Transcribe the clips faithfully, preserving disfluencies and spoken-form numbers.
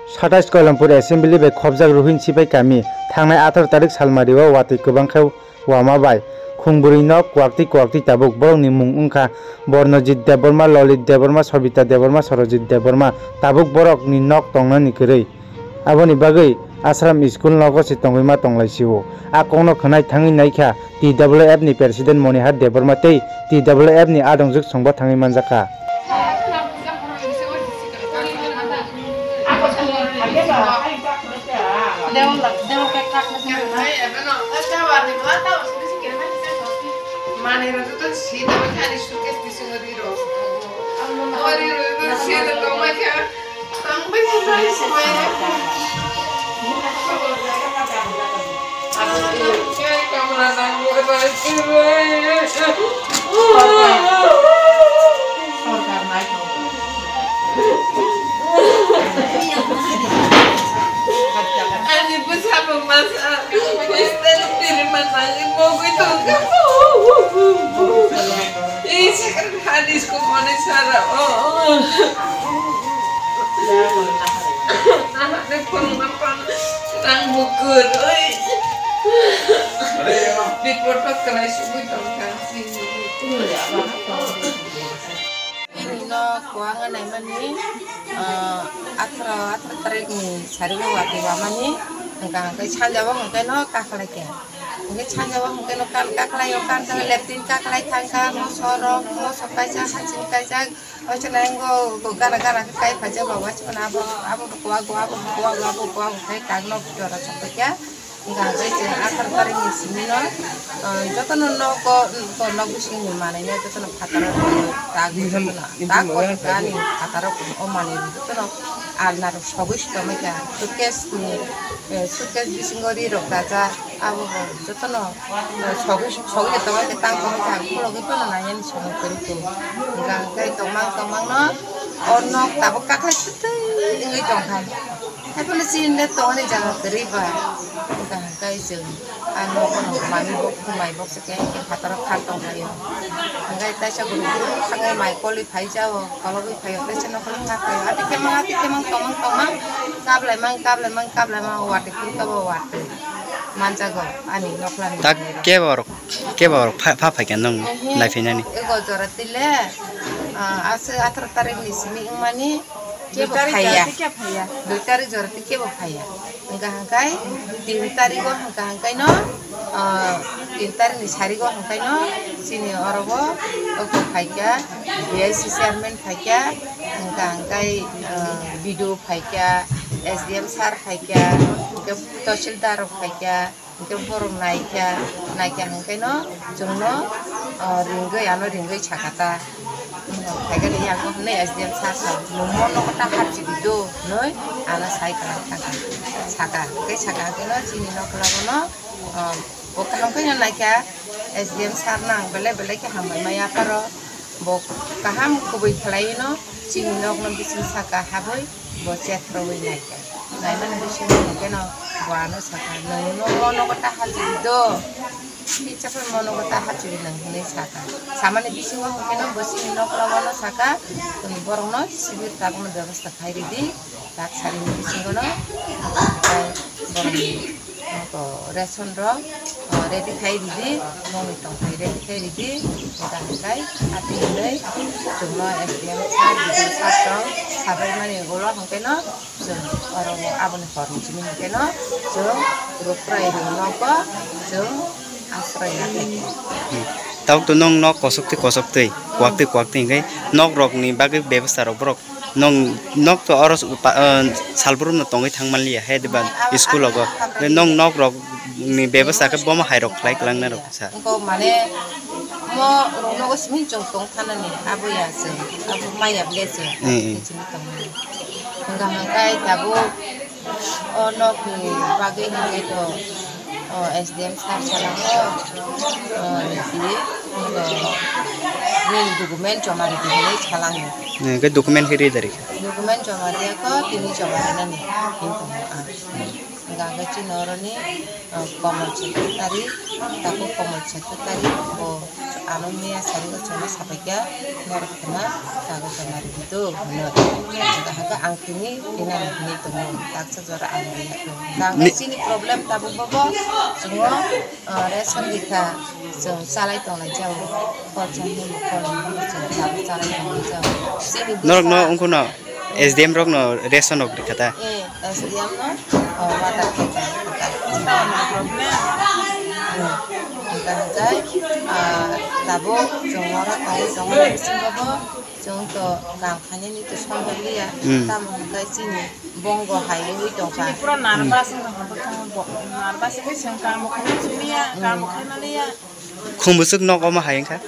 Satais Koilampur Assembly bai khopjak Ruhin Sipai kami thangnai atharo tarik salmari o watwi kwbang khe wama bai khungbwrwi nok kwak twi kwak twi tabuk. Borokni mung wngkha Bornojit Debbarma, Lolit Debbarma, Sobita Debbarma, Sorojit Debbarma. Tabuk borokni nok tongnani kwrwi. Aboni bagwi Ashram School nogo se tongwi ma tonglaisio. A kokno khwnai thangwi naikha T W F ni President Monihar Debbarma tei T W F ni adongjwk songbo thangwi manjakha. Ani bwsabo masa, Mister Piriman nangwi mogwi tongkha. Ei, ani school mani sara, oh. Nahade phone ma pan, rang bukur, oi. Bipot o kwlai sugwi tongkha. Bini no kwbangma naimani, ah, atharo, atharo tarik ni sari o watwi wamani, hwnkha hwnkhe sanja o hwnkhe no kakhwlai khe. Hwnkhe sanja o hwnkhe no kan kakhwlai o, kan thang leptin kakhwlai thangkha, moso rok, moso kaisa, haching kaisa, waisa nai go, go gana gana khe kai phaijak ba, waisa mano abo, abo bo kwak go, abo bo kwak go, abo bo kwak go khai kang no jora chapakya. Hwnkha hwnkhe chwng atharo tarik ni simi no, ah, jotono nogo, nok bising ni manwi no jotono phataro tagwi jotono tak bo ani phataro o manwi jotono alna rok sogwi se tongwi kha. Suitcase ni, eh, suitcase bisingo ri rok dajak, abo bo jotono, eh, sogwi, sogwi se tongwi khe tang tongwi kha. Khulogwi phano nai ani somoi kwrwi khe. Hwnkha hwnkhe tongmang tongmang no o nok tabuk kakhwlai twtwi wngwi tongkha. Haiphano chini le tongmani jaga kwrwi ba. Hwnkha hwnkhe chwng a nogo no mami bok, khumai bok se khe phataro khar tongkhaio. Hwnkhe taisa guru guru thangwi mai kolwi phaijao, kologwi phaio, taisa nokhorwi kha phaio. Ati khemang, ati khemang, tongmang, tongmang, kaplaimang, kaplaimang, kaplaimang, watwi phuru kabo watwi manjago ani nokhlani. Tak kebo rok, kebo rok pha, pha phaikha nwng Ehe, naiphinani? Ego jora tile, ah, ase atharo tarik ni simi wngmani. Kebo phaiya. Dui tarik jora twi kebo phaiya. Hwnkha hwnkhe tin tarik o hwnkha hwnkhe no, ah, tin tarik ni sari o hwnkhe no chini oro o oko phaikha, B I C chairman phaikha, hwnkha hwnkhe, ah, B D O phaikha, S D M sir phaikha, hwnkhe tahsildar rok phaikha. Hwnkhe borok naikha, naikha hwnkhe no chwngno, o, ringwi, ano ringwi sakha ta. Phaikhe de yago hwnwi S D M sir sa, "Nwng mo nogo ta hapchidi do," hwnwi ano sai kwlai thangkha. Sakha, hwnkhe sakha hwnkhe no chini nokla bono, o, bo kaham khe no naikha, S D M sir nang belai belai khe hambai maya pharo. Bo kaham kubui khlaiwi no chini nokno bising saka habwi bo chet rwui naikha. Naimani bisingo hwnkhe no bo ano saka, "Nwng no mo nogo ta hachidi do, kicha phai mo nogo ta hachidi nwng," hwnwi saka. Samani bisingo hwnkhe no bo chini nokla bono saka, "Borokno sibir tabukno bebostha khai ridi." Tak sarini bisingo no, tei borokni, o, ration rok, o, ready khai ridi, mungwi tongthai ready khai ridi, hwnkha hwnkhe ati hwnwi chwngno S D M sir, B D O sir tong sabaimani ulo hwnkhe no chwng oro o aboni horni simi hwnkhe no chwng rukrai rwno kok chwng asroi ya khaikha. Hmm. Tabuk to nwng nok kosok twi kosok twi, kwak twi kwak twi hwnkhe nok rokni bagwi bebostha rok borok Nwng nok to oro s-, pa-, ah, salbrum no tongwi thang manliya, he diba school rogo. Nwng nok rok ni bebostha khe bomo hai rok khlai kwlang na rok sa. Wngkha mane mo rok nogo simi chwng tong thanani, abo ya chwng, abo maya ble chwng, hmm, hmm, chini tongmani. Hwnkha hwnkhe tabuk O nokni bagwi hwnkhe to, o, S D M sir salango, o, nini, o, nini document joma ridi hinwi salango. Hwnkhe document khe rida rikha? Document joma riyakho, tini joma rinani hinwi tongo ang. Hwnkha hwnkhe chini oroni, o, Komol secretary, tako Komol secretary, bo Ano miya sari o chwngno sabaikha, norok khna kago joma rwdi do hwnwi. Hwnkhe ang tini rinani hwnwi tongo, taksa jora ang rinai tongo. Ni- chini problem tabuk bobo chwngno, ah, ration rikha, chwng chalai tonglai jao, khorcha hwnwi khorang hwnwi chwng tabuk chalai tonglai jao. Chini norokno bwsa wngkhuno S D M rokno ration rok rikha ta? Eh, S D M no, oh, water khe kha kha. Town ni problem. Hmm. Hingka hingkai, ah, tabuk chwng oro tongo, tongo bisingo bo chwng to kam khainani to songwk liya. Hmm. Tamo hingkai chini bongo hai wngwi tongkha. Chini pura nervous wngkha, bo nervous wngwi chwng kamo khainani simiya, kamo khainani ya. Khum bwswk nok omo hai wngkha?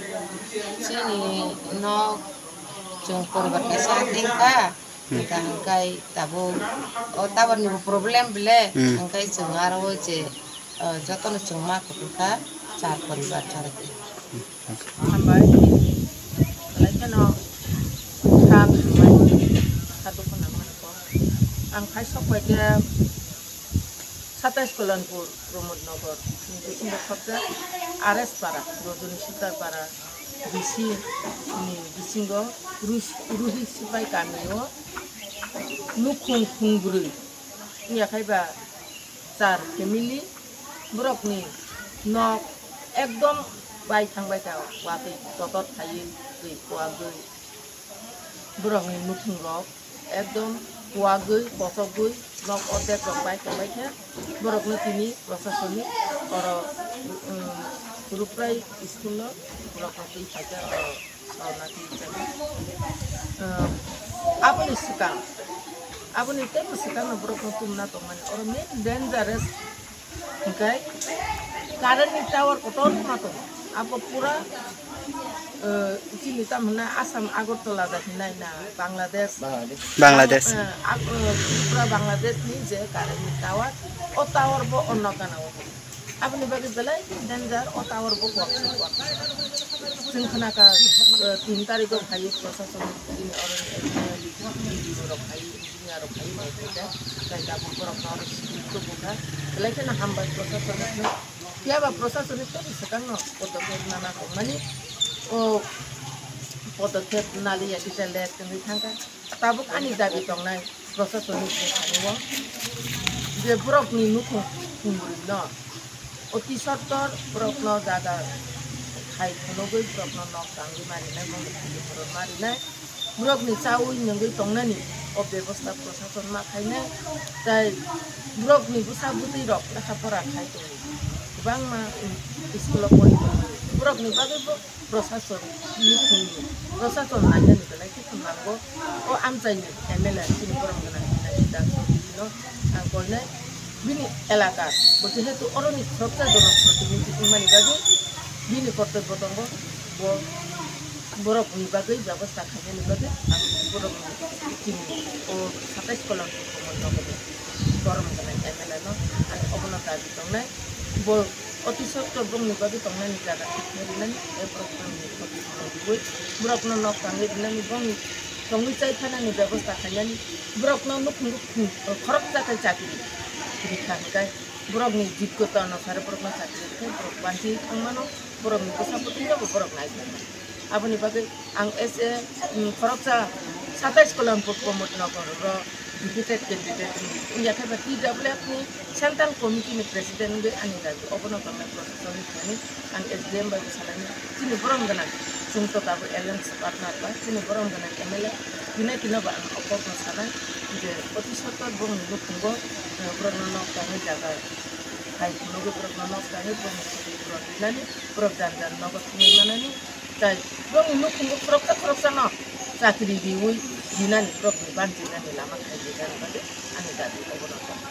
Chini nok chwng poribar kaisa tingkha. Hmm. Hingka hingkai tabuk o tower ni bo problem bile, hmm, hingkai chwng aro o je, ah, jotono chwng ma kuphur kha, char poribar chara khe. Hambai, belai kheno kha hambai, kha dukhu nangmani kok. Ang khai sok bai khe Satais Kalanpur, Pramod Nagar, ni bisingo khoroksa R S Para, Rajani Sudar Para, B C ni bisingo Rus-, Ruhi Sipai kamio nukhung khungbrwi wngya khai ba char family, borokni nok ekdom bai thangbai kha, watwi totot khaiwi twi kuagwi. Borokni nukhungrok ekdom kuagwi, kochogwi, nok ordek rok bai tongbai khe, borokno tini prosasonik oro, um, Ruprai school-o borokno twi phaikha, oro, oro na twi phaikha. Um, aboni swkang, aboni teibo swkangno borokno tumna tongmani, oro main dangerous. Hingkai current ni tower kotor ma tongo. Abo pura, eh, chini tamo hwnna Assam Agartala da hinai na Bangladesh. Bangladesh. Eh, ag-, eh, pura Bangladesh ni je current ni tower, o tower bo onno gana o. Aboni bagwi belai danger, o tower bo kuak se kuak. Chwng khna kha, eh, tin tarikh o phaiwi prosason ni oro ni, eh, rok phaiwi. Engineer rok phaiwi naikha, tei tabuk borok no oro sikul tubu kha, belai kheno hambai prosasonik no. Phiya ba prosasonik tei swkang no podokep nana tongmani, o podokep naliya kisa let wngwi thangkha. Tabuk ani dabi tongnai prosasonik ni thani o je borok ni nukhung khumbrwi no oti sottor borok no jaga khai phunugwi borok no nok tangwi marinai, bongni khili borok marinai. Borokni chaui nungwi tongnani o bebosta prosason ma khainai, tei borokni bwsa bwtwi rok lekha pora khai tongo, kwbangma, um, school o pori tongo. Borokni bagwi bo prosason ni thani, prosason nainani belai khe nango. O amchaini M L A chini borom gwnang Hinai Das no ang koinai. Bini elaka bo jehetu oroni khoroksa jonoprotinidhi wngmani bagwi bini kortobbo tongo, bo borokni bagwi bebosta khainani bagwi ang borokni chini o satais kolom ni komon nogwi borom gwnang M L A no ang obono dabi tongnai. Bo oti sotto bongni bagwi tongnani jaga thikna rinani, tei borok tongni khoti khoroknwi borokno nok tangwi rinani, bongni tongwi chai phanani bebosta khainani. Borokno nukhungo khoroksa khe chakri rikha hwnkhe borokni jigota onusare borokno chakri rikhe borok banchi thangmano, borokni bwsa bwtwino bo borok naijakmani. Aboni bagwi ang as a, um, khoroksa satais Kalanpur Pramod Nagar ro deputed candidate wngya khe ba T W F ni Central Committee ni President wngwi ani dabi obono tongnai prosason ni thani ang S D M bai bo salainai. Chini borom gwnang, chwng to tabuk alliance partner ba, chini borom gwnang M L A, tini tino bo ang o kokno sanai je oti sottor bongni nukhungo, eh, borokno nok tangwi jaga hai phunugwi borokno nok tangwi bongni khoti borok rinani, borok jan jan nogo thangwi manani, tai borokni nukhungo khoroksa khoroksano chakri riwi rinani, borokni banchwi nani lama khaijak bagwi ani dabi obono tong.